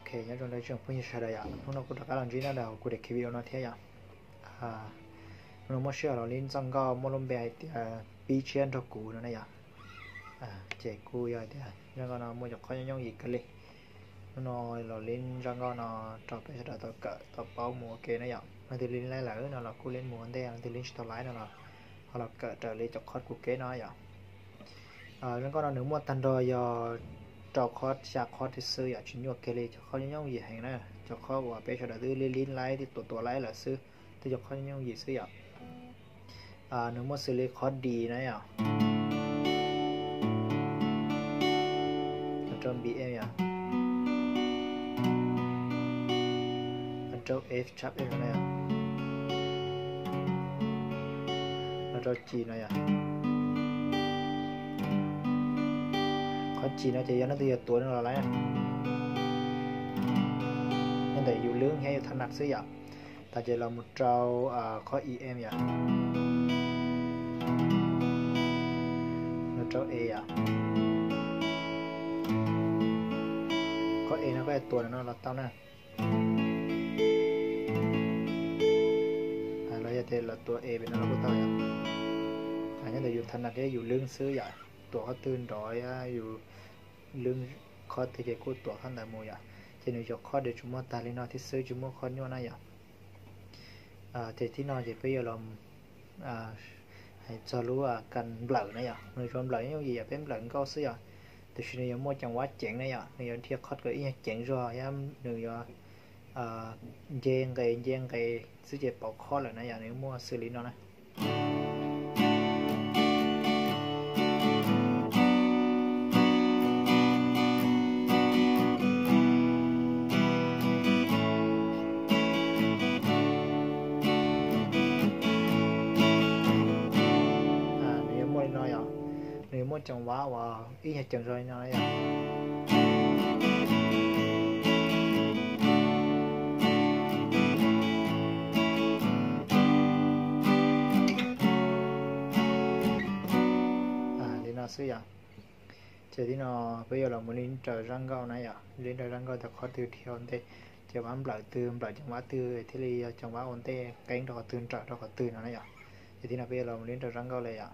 Ok, nyob zoo tsoom phooj ywg sawv daws yom, hnub no kuv rov qab los ntsib nej rau kuv daim video no thiab yom. Hnub no muaj sij hawm los li zaj nkauj muaj lub npe hais tias pib tshiab nrog kuv no ne yom. Ces kuj yog tias zaj nkauj no muaj cov qhov nyooj nyooj yim kawg li. Hnub no los li zaj nkauj no rau peb sawv daws tau kawm tau paub mus ua ke na yom. Leej twg li laib lawm no los kuj li mus ua ntej, leej twg li tsis tau laib no los ho los kawm raws li cov qhov kuv keb no yom. Zaj nkauj no nws muaj tag nrho yog rau qhov xya qhov thiab xwb yom, tsis nyuaj kiag li, cov qhov nyooj nyooj yim heev na, cov qhov uas peb sawv daws twb li li laib twb tuav tuav laib lawm xwb, twb cov qhov nyooj nyooj yim xwb yom. Nws muaj xws li qhov D na yom, rau B M yom, rau F sharp no, rau G no yom. Qhov G no ces yog leej twg yog tuav no los laib, nyob ntawm yus lwb thiab yus thaj nab xwb yom. Tas ces los mus rau qhov E M yom, los rau E yom. Qhov E no koj tuav no los tau na. Los yog tias los tuav E pem no los kuj tau yom. Nyob ntawm yus thaj nab thiab yus lwb xwb yom, tuav qhov twg nrov yus lwb qhov twg ces kuj tuav qhov ntawd mus yom. Ces nws cov qhov de tsuas muaj tag li no thiab xwb, tsis muaj qhov nyuaj na yom. Ces thib no ces peb yuav los hais txog lub kas nplawm na yom. Nws cov nplawm nyooj yim yom, peb nplawm nkauj xwb yom, tiam sis nws yuav muaj ceev vab ceev na yom, nws yuav dhia qhov kom ib nyuag ceev zog thiab nws yuav nce nqes nce nqes xwb ces pauv qhov lawm na yom, nws muaj xws li no na. Nws yuav muaj li no yom, nws yuav muaj ceev vab uas ib nyuag ceev zog li no yom. Li no xwb yom. Ces thib no peb yuav los mus li raws zaj nkauj na yom, li raws zaj nkauj tias qhov twg dhia ua ntej, ces vab nplawm twg nplawm ceev vab twg thiaj li yog ceev vab ua ntej, qeeb rau qhov twg nrawm rau qhov twg no na yom. Ces thib no peb yuav los mus li raws zaj nkauj li yom.